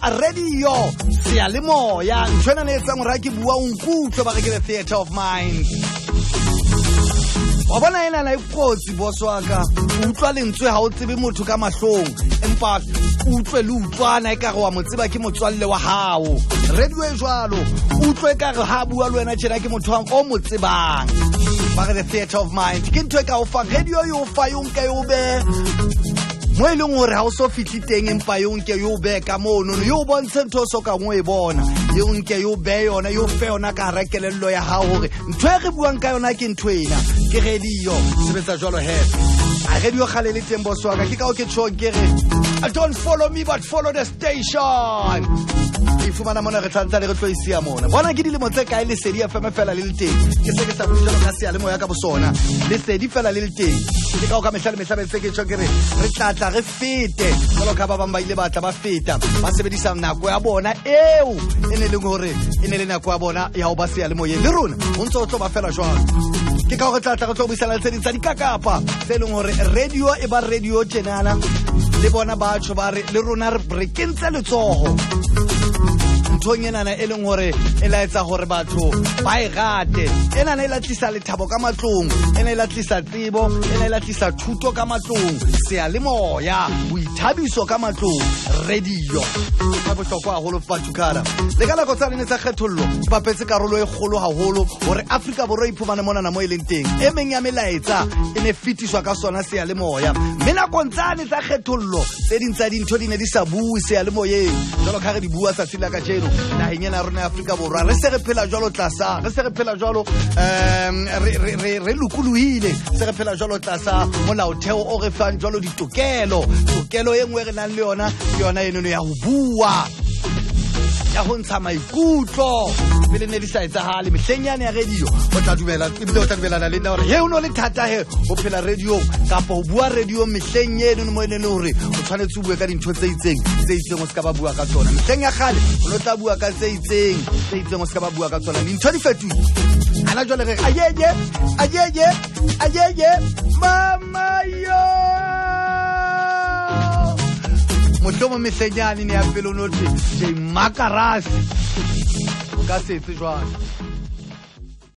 Radio seyalemoya. Ntho ena ne etsang hore ha ke bua o nkutlwe, ba re ke the theatre of mind. Wa bona enana e kotsi, boss wa ka. O utlwa lentswe, ha o tsebe motho ka mahlong, empa o utlwe le utlwana ekare wa mo tseba, ke motswalle wa hao. Radio e jwalo, o utlwe ekare ha bua le wena tjena ke motho o mo tsebang. Ba re the theatre of mind ke ntho e ka o fang radio, e o fa, e o nke e o behe mo e leng hore ha o so fihle teng, empa e o nke e o behe ka monono, e o bontshe ntho o so kang o e bona, e o nke e o behe yona, e o fe yona ka hara kelello ya hao hore ntho e re buang ka yona ke ntho ena, ke radio. Sebetsa jwalo he, a radio kgale le teng, boss wa ka. Ke ka o ke tjhong ke re, don't follow me but follow the station. Ke fumana mona re tshwantsha le re tlo isia mona. Bona ke dilemo tse kae Lesedi FM fela le le teng. Ke se ke sa bue jwalo ka seyalemoya ka bosona, Lesedi fela le le teng. Ke ka o ka mehla le mehla bentse ke tjho ke re re tla tla re fete jwalo ka ba bang ba ile ba tla ba feta, ba sebedisa nako ya bona eo e ne leng hore e ne le nako ya bona ya ho ba seyalemoyeng. Le rona ho ntso o tlo ba fela jwalo. Ke ka hore tla tla re tlo buisana le tse ding tsa dikakapa tse leng hore radio e ba radio tjenana, le bona batho ba re le rona re kentse letsoho nthong enana e leng hore e laetsa hore batho ba e rate. Enana e la tlisa lethabo ka matlong, ena e la tlisa tsebo, ena e la tlisa thuto ka matlong, seyalemoya, boithabiso ka matlong, radio ka bohlokwa haholo. Bathukala le ka nako tsa lene tsa kgethollo e bapetse karolo e kgolo haholo hore Afrika Borwa e iphumane monana mo e leng teng. E meng ya melaetsa e ne fetiswa ka sona seyalemoya, mme nakong tsane tsa kgethollo tse ding tsa dintho di ne di sa bue seyalemoyeng jwalo ka re di bua tsatsi la kajeno naheng ena ya rona ya Afrika Borwa. Re se re phela jwalo tlasa, re se re phela jwalo re lokolohile, se re phela jwalo tlasa molaotheo o re fang jwalo ditokelo. Tokelo e nngwe re nang le yona ke yona enono ya ho bua, ya ho ntsha maikutlo. Pele ne di sa etsahale mehleng yane ya radio, o tla dumela ebile o tla dumelana le nna hore he o no le thata he ho phela radiong kapa ho bua radiong mehleng eno mo e leng hore o tshwanetse o bue ka dintho tse itseng, tse itseng o se ka ba bua ka tsona. Mehleng ya kgale o no tla bua ka tse itseng, tse itseng o se ka ba bua ka tsona. Dintho di fetohile hana jwale, re ayeye ayeye ayeye mama yo. Mohlomong mehleng yane ne ya pele o no thwe J Makarasi, o ka se etse jwalo.